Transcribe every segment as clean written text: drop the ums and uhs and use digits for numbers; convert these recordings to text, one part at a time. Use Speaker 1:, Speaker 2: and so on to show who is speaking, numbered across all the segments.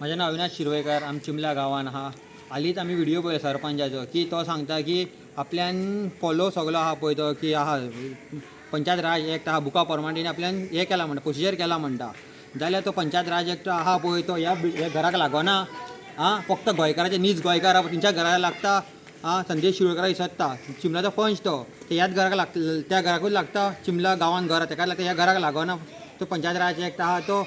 Speaker 1: म्हजें नांव अविनाश शिरवयकार. आमी चिमला गांवान आहा. हालींच आमी व्हिडियो पळयलो सरपंचाचो की तो सांगता की आपल्यान फॉलो सगलो आहा पळय तो की आहा पंचायत राज एक्ट आहा बुका प्रमाणे तेणी आपल्यान हें केलां म्हणटा, प्रोसिजर केला म्हणटा. जाल्यार तो पंचायत राज एक्ट आहा पळय तो ह्या ह्या घराक लागना आं, फक्त गोंयकाराचे नीज गोंयकार आहा तेंच्या घराक लागता. आं, संदेश शिरोडकाराक विसरता चिमलाचो पंच तो, ते ह्याच घराक लागता, त्या घराकूच लागता. चिमला गांवान घर तेका लागता, ह्या घराक लागना तो पंचायत राज एक्ट आहा तो.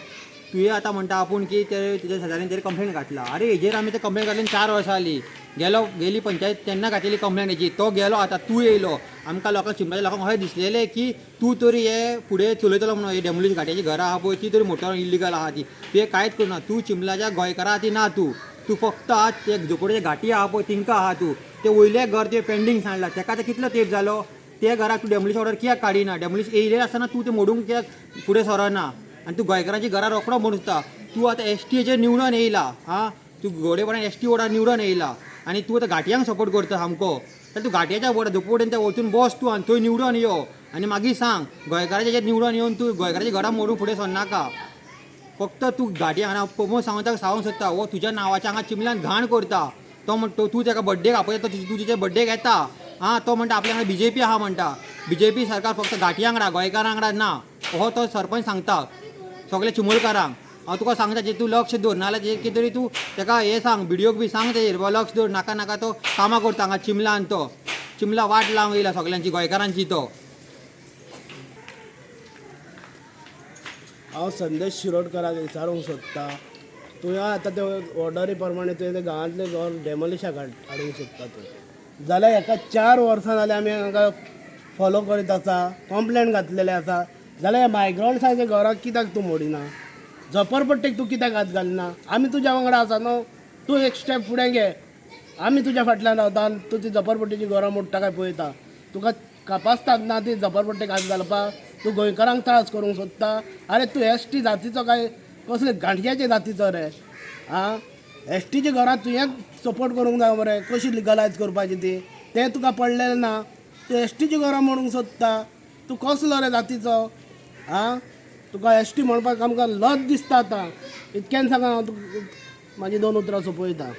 Speaker 1: तुवें आतां म्हणटा आपूण की ते तुज्या शेजाऱ्यान तेजेर कंप्लेन घातला. आरे हेजेर आमी ते कंप्लेन घातली 4 वर्सां जाली, गेलो गेली पंचायत तेन्ना घातलेली कंप्लेन हेजी. तो गेलो आतां तूं येयलो. आमकां लोकांक चिमलाच्या लोकांक अशें दिसलेलें की तूं तरी हे फुडें चलयतलो म्हणून हे डेमोलिश घाट्याची घरां आहा पळय ती तरी मोटर इल्लिगल आहा ती, तुवें कांयच करूं ना. तूं चिमलाच्या गोंयकारा खातीर ना, तूं तूं फक्त आहा ते झोपडे घाटी आहा पळय तिंका आहा तूं. ते वयलें घर तुवें पेंडींग सांडलां तेका आतां कितलो तेंप जालो, ते घराक तूं डेमोलिश ऑर्डर कित्याक काडिना? डेमोलिश येयलें आसतना तूं तें मोडूंक कित्याक फुडें सरना? आनी तूं गोंयकारांची घरां रोखडो मोडूंक सोदता. तूं आतां एस टीचेर निवडून येयला आं, तूं घोडेपणान एस टी वोर्डार निवडून येयला आनी तूं आतां घाटयांक सपोर्ट करता सामको. जाल्यार तूं घाटयाच्या वोर्डार झोपडपेटीन तें वचून बस तूं आनी थंय निवडून यो आनी मागीर सांग गोंयकाराच्या हेजेर निवडून येवन तूं गोंयकाराची घरां मोडूंक फुडें सरनाका. फक्त तूं घाटयांक आनी हांव प्रमोद सावंताक सांगूंक सोदता, हो तुज्या नांवाच्या हांगा चिमल्यान घाण करता. तो म्हणटा तूं तेका बड्डेक आपयता, तूं तुज्या बड्डेक येता आं, तो म्हणटा आपल्या हांगा बीजेपी आहा म्हणटा. बीजेपी सरकार फक्त घाटयां वांगडा, गोंयकारां वांगडा ना, हो तो सरपंच सांगता सगळे चिमुलकारांक. हांव तुका सांगता जे तूं लक्ष दवर, नाजाल्यार तेजेर कितें तरी तूं तेका हें सांग, बिडियोक बी सांग तेजेर बाबा लक्ष दवर, नाका नाका तो कामां करता हांगा चिमलान. तो चिमला वाट लावंक येयला सगल्यांची गोंयकारांची तो.
Speaker 2: हांव संदेश शिरोडकराक विचारूंक सोदता, तुवें आतां ते ऑर्डरी प्रमाणे तुवें ते गांवांतलें घर डेमोलिशाक हाडूंक सोदता तूं, जाल्यार हेका 4 वर्सां जालीं आमी हांगा फॉलो करीत आसा, कंप्लेन घातलेले आसा. जाल्यार ह्या मायग्रंट्साच्या घराक कित्याक तूं मोडिना? झोपरपट्टेक तूं कित्याक हात घालना? आमी तुज्या वांगडा आसा न्हू, तूं एक स्टेप फुडें घे, आमी तुज्या फाटल्यान रावता आनी तूं ती झोपरपट्टेची घरां मोडटा काय पळयता. तुका कापास्ताद ना ती झोपरपट्टेक हात घालपाक? तूं गोंयकारांक त्रास करूंक सोदता? आरे तूं एस टी जातीचो काय कसले गांठयाचे जातीचो रे? आं, एस टीच्या घरां तुवें सपोर्ट करूंक जाय मरे, कशी लिगलायज करपाची ती, तें तुका पडलेलें ना. तूं एस टीची घरां मोडूंक सोदता, तूं कसलो रे जातीचो? आं, तुका एस टी म्हणपाक आमकां लज दिसता आतां. इतक्यान सांगा हांव तुका म्हाजी 2 उतरां सोंपयता.